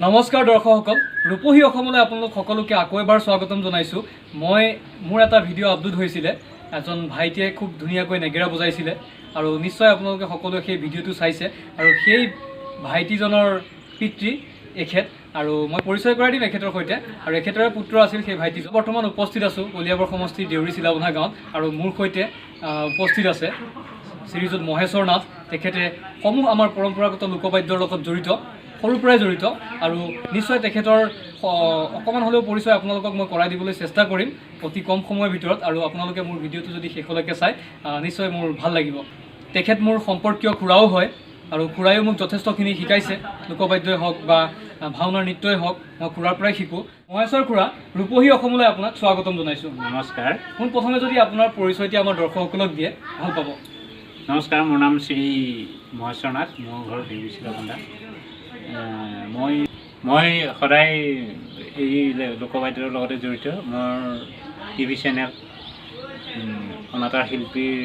নমস্কাৰ দৰ্শকসকল, ৰূপহী অসমলৈ আপোনালোক সকলোকে আকৌ এবাৰ স্বাগতম জনাইছোঁ। মই মোৰ এটা ভিডিঅ' আপলোড হৈছিলে, এজন ভাইটিয়ে খুব ধুনীয়াকৈ নেগেৰা বজাইছিলে আৰু নিশ্চয় আপোনালোকে সকলোৱে সেই ভিডিঅ'টো চাইছে। আৰু সেই ভাইটিজনৰ পিতৃ এখেত, আৰু মই পৰিচয় কৰাই দিম এখেতৰ সৈতে। আৰু এখেতৰে পুত্ৰ আছিল সেই ভাইটিজন। বৰ্তমান উপস্থিত আছোঁ কলিয়াবৰ সমষ্টিৰ দেউৰী চিলাবন্ধা গাঁৱত আৰু মোৰ সৈতে উপস্থিত আছে শ্ৰীযুত মহেশ্বৰ নাথ। তেখেতে সমূহ আমাৰ পৰম্পৰাগত লোকবাদ্যৰ লগত জড়িত, সৰুৰ পৰাই জড়িত আৰু নিশ্চয় তেখেতৰ অকণমান হ'লেও পৰিচয় আপোনালোকক মই কৰাই দিবলৈ চেষ্টা কৰিম অতি কম সময়ৰ ভিতৰত। আৰু আপোনালোকে মোৰ ভিডিঅ'টো যদি শেষলৈকে চায়, নিশ্চয় মোৰ ভাল লাগিব। তেখেত মোৰ সম্পৰ্কীয় খুৰাও হয় আৰু খুৰায়ো মোক যথেষ্টখিনি শিকাইছে, লোকবাদ্যই হওক বা ভাওনাৰ নৃত্যই হওক, মই খুৰাৰ পৰাই শিকোঁ। মহেশ্বৰ খুৰা, ৰূপহী অসমলৈ আপোনাক স্বাগতম জনাইছোঁ। নমস্কাৰ। পোনপ্ৰথমে যদি আপোনাৰ পৰিচয়টি আমাৰ দৰ্শকসকলক দিয়ে, ভাল পাব। নমস্কাৰ, মোৰ নাম শ্ৰী মহেশ্বৰ নাথ, মোৰ ঘৰ দেউৰী চিলাবন্ধা। মই সদায় এই লোকবাদ্যৰ লগতে জড়িত। মোৰ টিভি চেনেল অনাতাঁৰ শিল্পীৰ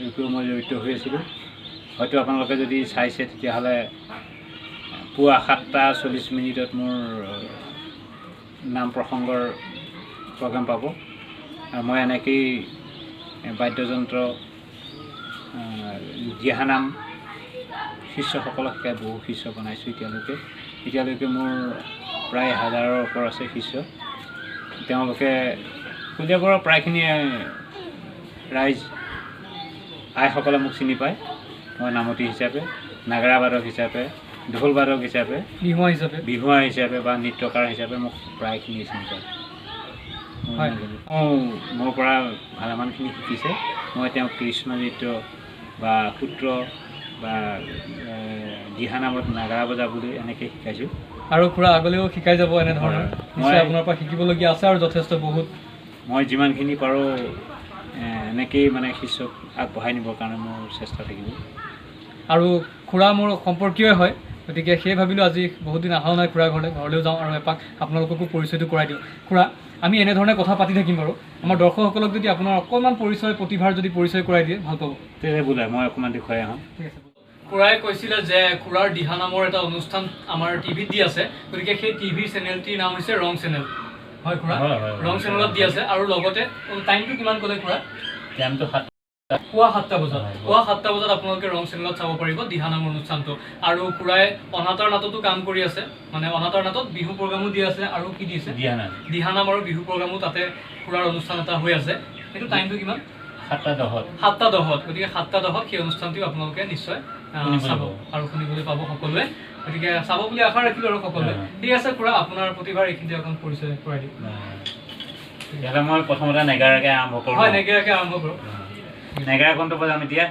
ৰূপেও মই জড়িত হৈ আছিলোঁ। হয়তো আপোনালোকে যদি চাইছে তেতিয়াহ'লে পুৱা 7টা 40 মিনিটত মোৰ নাম প্ৰসংগৰ প্ৰগ্ৰাম পাব। আৰু মই এনেকেই বাদ্যযন্ত্ৰ, দিহানাম শিষ্যসকলক শিকাই বহু শিষ্য বনাইছোঁ এতিয়ালৈকে। এতিয়ালৈকে মোৰ প্ৰায় হাজাৰৰ ওপৰ আছে শিষ্য। তেওঁলোকে কলিয়াবৰৰ প্ৰায়খিনিয়ে ৰাইজ আইসকলে মোক চিনি পায়। মই নামতি হিচাপে, নাগাৰা বাদক হিচাপে, ঢোল বাদক হিচাপে, বিহুৱা হিচাপে, বিহুৱা হিচাপে বা নৃত্যকাৰ হিচাপে মোক প্ৰায়খিনিয়ে চিনি পায়। মোৰ পৰা ভালেমানখিনি শিকিছে। মই তেওঁক কৃষ্ণ নৃত্য বা সূত্ৰ বা দিহানামত নাগাৰা বজাবলৈ এনেকৈ শিকাইছোঁ। আৰু খুৰা, আগলৈও শিকাই যাব এনেধৰণৰ? নিশ্চয় আপোনাৰ পৰা শিকিবলগীয়া আছে আৰু যথেষ্ট বহুত। মই যিমানখিনি পাৰোঁ এনেকেই মানে শিষ্যক আগবঢ়াই নিবৰ কাৰণে মোৰ চেষ্টা থাকিব। আৰু খুৰা মোৰ সম্পৰ্কীয় হয়, গতিকে সেই ভাবিলোঁ আজি বহুত দিন অহাও নাই খুৰা ঘৰলৈ, ঘৰলৈও যাওঁ আৰু এপাক আপোনালোককো পৰিচয়টো কৰাই দিওঁ। খুৰা, আমি এনেধৰণে কথা পাতি থাকিম বাৰু। আমাৰ দৰ্শকসকলক যদি আপোনাৰ অকণমান পৰিচয়, প্ৰতিভাৰ যদি পৰিচয় কৰাই দিয়ে, ভাল পাব। তেতিয়া বোলে মই অকণমান দেখুৱাই আহোঁ। ঠিক আছে। খুৰাই কৈছিলে যে খুৰাৰ দিহা নামৰ এটা অনুষ্ঠান আমাৰ টিভিত দি আছে, গতিকে সেই টিভিৰ চেনেলটিৰ নাম হৈছে ৰং চেনেল। হয় খুৰা? হয়। ৰং চেনেলত দি আছে। আৰু লগতে টাইমটো কিমান ক'লে খুৰা? টাইমটো 7। পুৱা 7টা বজাত। হয়। পুৱা 7টা বজাত আপোনালোকে ৰং চেনেলত চাব পাৰিব দিহা নামৰ অনুষ্ঠানটো। আৰু খুৰাই অনাতাঁৰ নাটতো কাম কৰি আছে, মানে অনাতাঁৰ নাটত বিহু প্ৰগ্ৰামো দি আছে। আৰু কি দিছে? দিহানাম। দিহানাম আৰু বিহু প্ৰগ্ৰামো তাতে খুৰাৰ অনুষ্ঠান এটা হৈ আছে। সেইটো টাইমটো কিমান? 7টা 10ত। 7টা 10ত। গতিকে 7টা 10ত সেই অনুষ্ঠানটিও আপোনালোকে নিশ্চয় শুনিবলৈ চাব পাব। আৰু শুনিবলৈ পাব সকলোৱে। গতিকে চাব বুলি আশা ৰাখিলোঁ আৰু সকলোৱে। ঠিক আছে খুৰা, আপোনাৰ প্ৰতিভাৰ এইখিনিতে অকণ পৰিচয় কৰাই দিওঁ। তেতিয়াহ'লে মই প্ৰথমতে নেগাৰাকে আৰম্ভ কৰোঁ। হয়, নেগেৰাকে আৰম্ভ কৰোঁ। নেগেৰা কোনটো বজাম এতিয়া?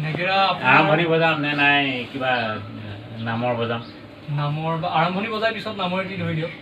নেগেৰা আপোনাৰ আৰম্ভণি বজাম নে নাই কিবা নামৰ বজাম? নামৰ বা আৰম্ভণি বজাই পিছত নামৰ এটি ধৰি দিয়ক।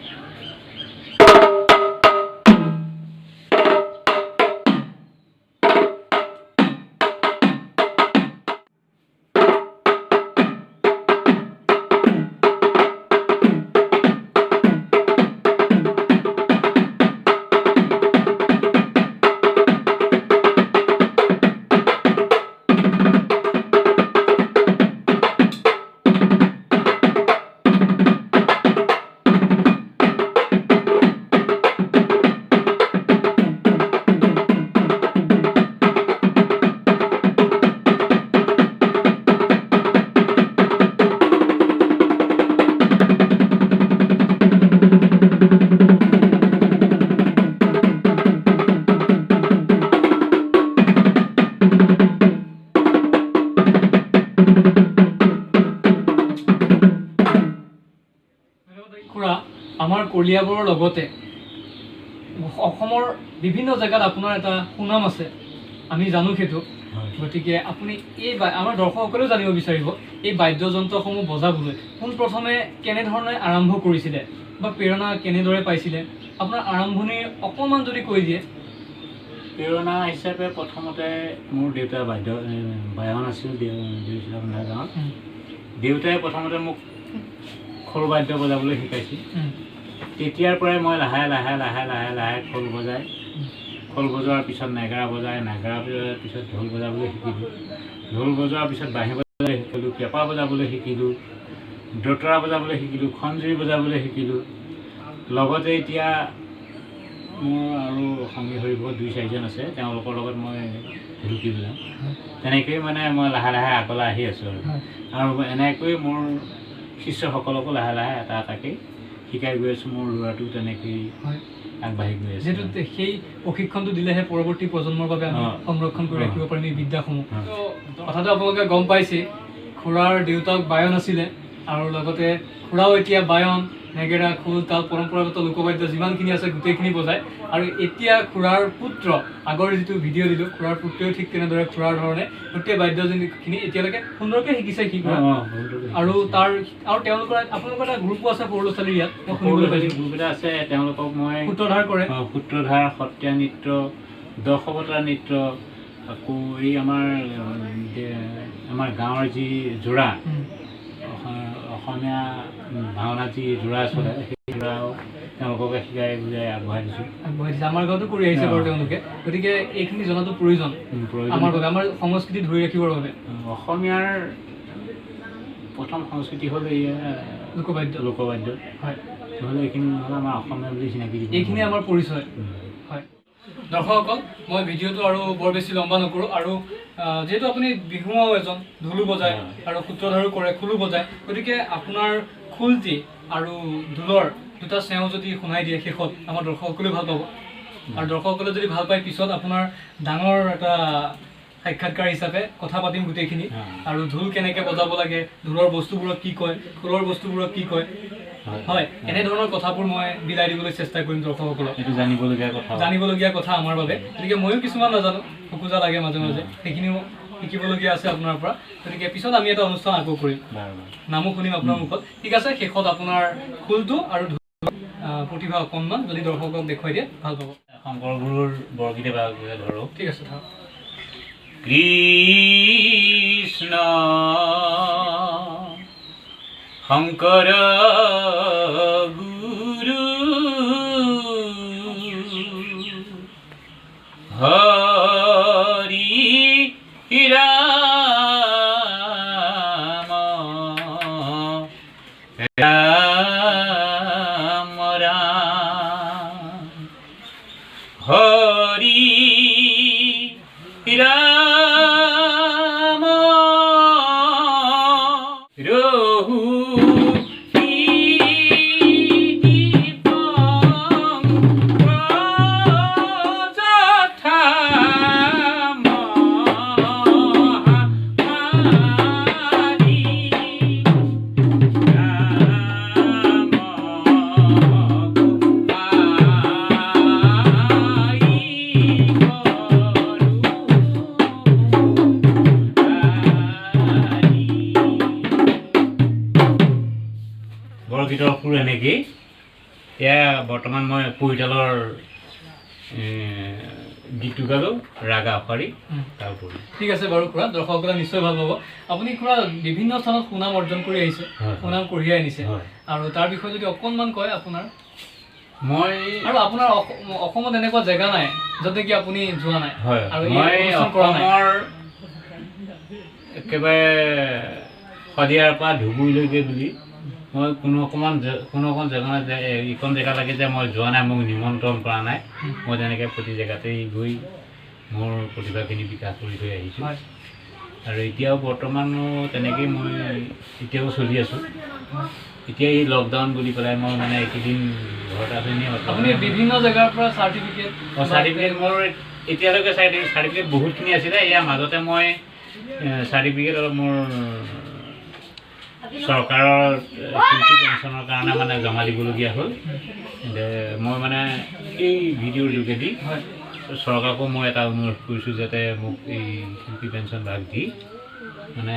খুৰা, আমাৰ কলিয়াবৰৰ লগতে অসমৰ বিভিন্ন জেগাত আপোনাৰ এটা সুনাম আছে, আমি জানো সেইটো। গতিকে আপুনি এই আমাৰ দৰ্শকসকলেও জানিব বিচাৰিব, এই বাদ্যযন্ত্ৰসমূহ বজাবলৈ পোনপ্ৰথমে কেনেধৰণে আৰম্ভ কৰিছিলে বা প্ৰেৰণা কেনেদৰে পাইছিলে, আপোনাৰ আৰম্ভণিৰ অকণমান যদি কৈ দিয়ে। প্ৰেৰণা হিচাপে প্ৰথমতে মোৰ দেউতা বাদ্য বায়ন আছিল দেউচিলাবন্ধা গাঁৱত। দেউতাই প্ৰথমতে মোক খোল বাদ্য বজাবলৈ শিকাইছিল। তেতিয়াৰ পৰাই মই লাহে লাহে লাহে লাহে লাহে খোল বজাই, খোল বজোৱাৰ পিছত নেগেৰা বজাই, নেগেৰা বজোৱাৰ পিছত ঢোল বজাবলৈ শিকিলোঁ, ঢোল বজোৱাৰ পিছত বাঁহী বজাবলৈ শিকিলোঁ, পেঁপা বজাবলৈ শিকিলোঁ। দোতৰা বজাবলৈ শিকিলোঁ, খঞ্জুৰি বজাবলৈ শিকিলোঁ। লগতে এতিয়া মোৰ আৰু সংগী হৰিব 2-4জন আছে, তেওঁলোকৰ লগত মই ঢুলুকি বজাওঁ। তেনেকৈয়ে মানে মই লাহে লাহে আগলৈ আহি আছোঁ আৰু আৰু এনেকৈয়ে মোৰ শিষ্যসকলকো লাহে লাহে এটা এটাকৈ শিকাই গৈ আছোঁ। মোৰ ল'ৰাটো তেনেকেই আগবাঢ়ি গৈ আছে। যিহেতু সেই প্ৰশিক্ষণটো দিলেহে পৰৱৰ্তী প্ৰজন্মৰ বাবে আমি সংৰক্ষণ কৰি ৰাখিব পাৰিম এই বিদ্যাসমূহ। কথাটো আপোনালোকে গম পাইছে, খুৰাৰ দেউতাক বায়ন আছিলে আৰু লগতে খুৰাও এতিয়া বায়ন, নেগেৰা, খোল, তাল, পৰম্পৰাগত লোকবাদ্য যিমানখিনি আছে গোটেইখিনি বজায়। আৰু এতিয়া খুৰাৰ পুত্ৰ, আগৰ যিটো ভিডিঅ' দিলোঁ, খুৰাৰ পুত্ৰইও ঠিক তেনেদৰে খুৰাৰ ধৰণে গোটেই বাদ্যখিনি এতিয়ালৈকে সুন্দৰকৈ শিকিছে সি খুৰা। আৰু তাৰ আৰু তেওঁলোকৰ আপোনালোকৰ এটা গ্ৰুপো আছে সৰু ল'ৰা ছোৱালীৰ, ইয়াত মই শুনিবলৈ পাইছোঁ গ্ৰুপ এটা আছে, তেওঁলোকক মই সূত্ৰধাৰ কৰে, সূত্ৰধাৰ, সত্ৰীয়া নৃত্য, দশৱতাৰ নৃত্য, আকৌ এই আমাৰ আমাৰ গাঁৱৰ যি যোৰা অসমীয়া ভাওনা যি যোৰা চলে, সেই যোৰাও তেওঁলোককে শিকাই বুজাই আগবঢ়াই দিছোঁ। আগবঢ়াই দিছে, আমাৰ গাঁৱতো কৰি আহিছে বাৰু তেওঁলোকে। গতিকে এইখিনি জনাটো প্ৰয়োজন আমাৰ বাবে, আমাৰ সংস্কৃতি ধৰি ৰাখিবৰ বাবে। অসমীয়াৰ প্ৰথম সংস্কৃতি হ'ল এই লোকবাদ্য। লোকবাদ্য হয়, নহ'লে এইখিনি নহ'লে আমাৰ অসমীয়া বুলি চিনাকি দিব, এইখিনি আমাৰ পৰিচয় হয়। দৰ্শকসকল, মই ভিডিঅ'টো আৰু বৰ বেছি লম্বা নকৰোঁ। আৰু যিহেতু আপুনি বিহুৱাও এজন, ঢোলো বজায় আৰু সূত্ৰধাৰো কৰে, খোলো বজায়, গতিকে আপোনাৰ খোলটি আৰু ঢোলৰ দুটা চেও যদি শুনাই দিয়ে শেষত, আমাৰ দৰ্শকসকলেও ভাল পাব। আৰু দৰ্শকসকলে যদি ভাল পায়, পিছত আপোনাৰ ডাঙৰ এটা সাক্ষাৎকাৰ হিচাপে কথা পাতিম গোটেইখিনি। আৰু ঢোল কেনেকৈ বজাব লাগে, ঢোলৰ বস্তুবোৰক কি কয়, খোলৰ বস্তুবোৰক কি কয়, হয়, এনেধৰণৰ কথাবোৰ মই বিলাই দিবলৈ চেষ্টা কৰিম দৰ্শকসকলক। এইটো জানিবলগীয়া কথা, জানিবলগীয়া কথা আমাৰ বাবে। গতিকে ময়ো কিছুমান নাজানো, খোকোজা লাগে মাজে মাজে, সেইখিনিও শিকিবলগীয়া আছে আপোনাৰ পৰা। গতিকে পিছত আমি এটা অনুষ্ঠান আকৌ কৰিম, নামো শুনিম আপোনাৰ মুখত। ঠিক আছে, শেষত আপোনাৰ খোলটো আৰু প্ৰতিভা অকণমান যদি দৰ্শকক দেখুৱাই দিয়ে ভাল পাব। শংকৰ গুৰুৰ বৰগীতে ধৰক। ঠিক আছে, ধৰক। কৃষ্ণ শংকৰ গুৰু হৰি ৰাম ৰাম ৰাম হৰি ৰাম ৰহু বৰগীতৰ সুৰ এনেকেই। এতিয়া বৰ্তমান মই পৰিতালৰ গীতটো গালোঁ, ৰাগা আফাৰি তাৰ উপৰি। ঠিক আছে বাৰু খুৰা, দৰ্শকসকলে নিশ্চয় ভাল পাব। আপুনি খুৰা বিভিন্ন স্থানত সুনাম অৰ্জন কৰি আহিছে, সুনাম কঢ়িয়াই আনিছে, আৰু তাৰ বিষয়ে যদি অকণমান কয় আপোনাৰ। মই আৰু আপোনাৰ অসমত এনেকুৱা জেগা নাই য'ত নেকি আপুনি যোৱা নাই। আৰু মই অসমৰ একেবাৰে শদিয়াৰ পৰা ধুবুৰীলৈকে বুলি মই কোনো অকণমান কোনো অকণ জেগা নাই, এইখন জেগা লাগে যে মই যোৱা নাই, মোক নিমন্ত্ৰণ কৰা নাই। মই তেনেকৈ প্ৰতি জেগাতেই গৈ মোৰ প্ৰতিভাখিনি বিকাশ কৰি থৈ আহিছোঁ। আৰু এতিয়াও বৰ্তমানো তেনেকেই মই এতিয়াও চলি আছোঁ। এতিয়া এই লকডাউন বুলি পেলাই মই মানে এইকেইদিন ঘৰত আছোঁ। এনেই আপুনি বিভিন্ন জেগাৰ পৰা চাৰ্টিফিকেট, চাৰ্টিফিকেট মোৰ এতিয়ালৈকে চাৰ্টিফিকেট বহুতখিনি আছিলে। ইয়াৰ মাজতে মই চাৰ্টিফিকেট অলপ মোৰ চৰকাৰৰ শিল্পী পেঞ্চনৰ কাৰণে মানে জমা দিবলগীয়া হ'ল। মই মানে এই ভিডিঅ'ৰ যোগেদি চৰকাৰকো মই এটা অনুৰোধ কৰিছোঁ যাতে মোক এই শিল্পী পেঞ্চন ভাগ দি মানে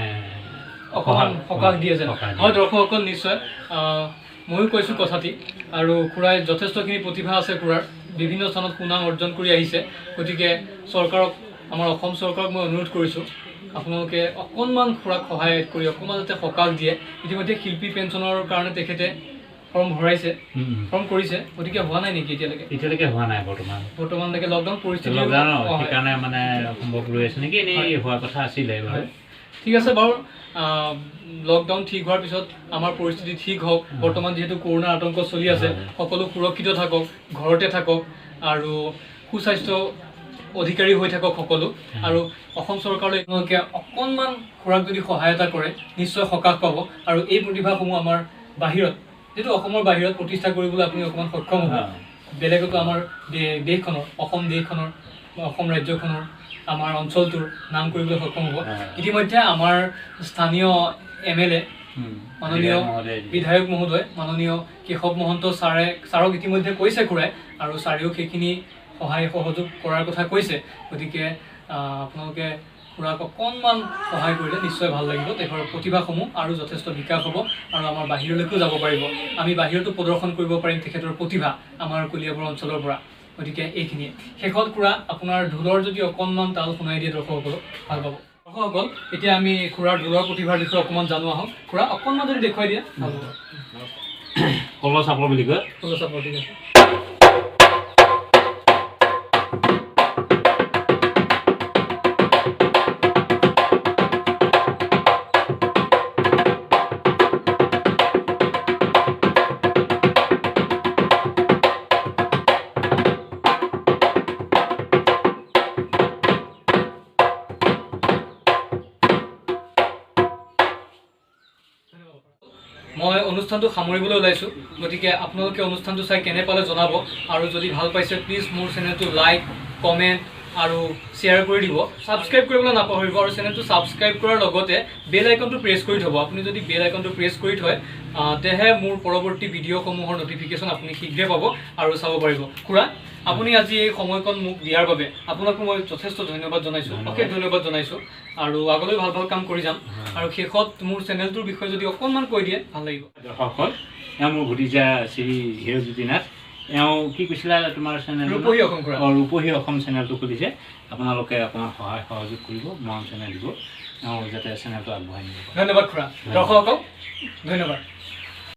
অকণমান সকাহ দিয়ে যেন। হয় দৰ্শকসকল, নিশ্চয় ময়ো কৈছোঁ কথাটি। আৰু খুৰাই যথেষ্টখিনি প্ৰতিভা আছে, খুৰাৰ বিভিন্ন স্থানত সুনাম অৰ্জন কৰি আহিছে। গতিকে চৰকাৰক, আমাৰ অসম চৰকাৰক মই অনুৰোধ কৰিছোঁ, আপোনালোকে অকণমান খুৰাক সহায় কৰি অকণমান যাতে সকাহ দিয়ে। ইতিমধ্যে শিল্পী পেঞ্চনৰ কাৰণে তেখেতে ফৰ্ম ভৰাইছে, ফৰ্ম কৰিছে, গতিকে হোৱা নাই নেকি এতিয়ালৈকে? এতিয়ালৈকে হোৱা নাই বৰ্তমান। বৰ্তমানলৈকে লকডাউন পৰিস্থিতি সেইকাৰণে মানে সম্ভৱ ৰৈ আছে নেকি, এনেই হোৱা কথা আছিলে বাৰু। ঠিক আছে বাৰু, লকডাউন ঠিক হোৱাৰ পিছত আমাৰ পৰিস্থিতি ঠিক হওক। বৰ্তমান যিহেতু কৰোণাৰ আতংক চলি আছে, সকলো সুৰক্ষিত থাকক, ঘৰতে থাকক আৰু সুস্বাস্থ্য অধিকাৰী হৈ থাকক সকলো। আৰু অসম চৰকাৰলৈ আপোনালোকে অকণমান খুৰাক যদি সহায়তা কৰে নিশ্চয় সকাহ পাব আৰু এই প্ৰতিভাসমূহ আমাৰ বাহিৰত, যিহেতু অসমৰ বাহিৰত প্ৰতিষ্ঠা কৰিবলৈ আপুনি অকণমান সক্ষম হ'ব। বেলেগতো আমাৰ দেশখনৰ, অসম দেশখনৰ বা অসম ৰাজ্যখনৰ, আমাৰ অঞ্চলটোৰ নাম কৰিবলৈ সক্ষম হ'ব। ইতিমধ্যে আমাৰ স্থানীয় MLA মাননীয় বিধায়ক মহোদয় মাননীয় কেশৱ মহন্ত ছাৰক ইতিমধ্যে কৈছে খুৰাই, আৰু ছাৰেও সেইখিনি সহায় সহযোগ কৰাৰ কথা কৈছে। গতিকে আপোনালোকে খুৰাক অকণমান সহায় কৰিলে নিশ্চয় ভাল লাগিব। তেখেতৰ প্ৰতিভাসমূহ আৰু যথেষ্ট বিকাশ হ'ব আৰু আমাৰ বাহিৰলৈকো যাব পাৰিব। আমি বাহিৰতো প্ৰদৰ্শন কৰিব পাৰিম তেখেতৰ প্ৰতিভা আমাৰ কলিয়াবৰ অঞ্চলৰ পৰা। গতিকে এইখিনিয়ে। শেষত খুৰা আপোনাৰ ঢোলৰ যদি অকণমান তাল শুনাই দিয়ে দৰ্শকসকলক ভাল পাব। দৰ্শকসকল, এতিয়া আমি খুৰাৰ ঢোলৰ প্ৰতিভাৰ বিষয়ে অকণমান জানো আহোঁ। খুৰা অকণমান যদি দেখুৱাই দিয়ে ভাল হ'ব। কল চাপৰ বুলি কয়। কল চাপৰ, ঠিক আছে। মই অনুষ্ঠানটো সামৰিবলৈ ওলাইছোঁ, গতিকে আপোনালোকে অনুষ্ঠানটো চাই কেনে পালে জনাব, আৰু যদি ভাল পাইছে প্লিজ মোৰ চেনেলটো লাইক, কমেণ্ট আৰু শ্বেয়াৰ কৰি দিব। ছাবস্ক্ৰাইব কৰিবলৈ নাপাহৰিব, আৰু চেনেলটো ছাবস্ক্ৰাইব কৰাৰ লগতে বেল আইকনটো প্ৰেছ কৰি থ'ব। আপুনি যদি বেল আইকনটো প্ৰেছ কৰি থয় তেহে মোৰ পৰৱৰ্তী ভিডিঅ'সমূহৰ ন'টিফিকেশ্যন আপুনি শীঘ্ৰে পাব আৰু চাব পাৰিব। খুৰা, আপুনি আজি এই সময়কণ মোক দিয়াৰ বাবে আপোনাকো মই যথেষ্ট ধন্যবাদ জনাইছোঁ, অশেষ ধন্যবাদ জনাইছোঁ, আৰু আগলৈ ভাল ভাল কাম কৰি যাম। আৰু শেষত মোৰ চেনেলটোৰ বিষয়ে যদি অকণমান কৈ দিয়ে ভাল লাগিব। দৰ্শকসকল, এওঁ মোৰ ভতিজা শ্ৰী হিৰকজ্যোতি নাথ। এওঁ কি কৈছিলা তোমাৰ চেনেল? ৰূপহী অসম খুৰা। অঁ, ৰূপহী অসম চেনেলটো খুলিছে। আপোনালোকে অকণমান সহায় সহযোগ কৰিব, মৰম চেনেল দিব, এওঁ যাতে চেনেলটো আগবঢ়াই নিব পাৰে। ধন্যবাদ খুৰা। দৰ্শকসকল ধন্যবাদ।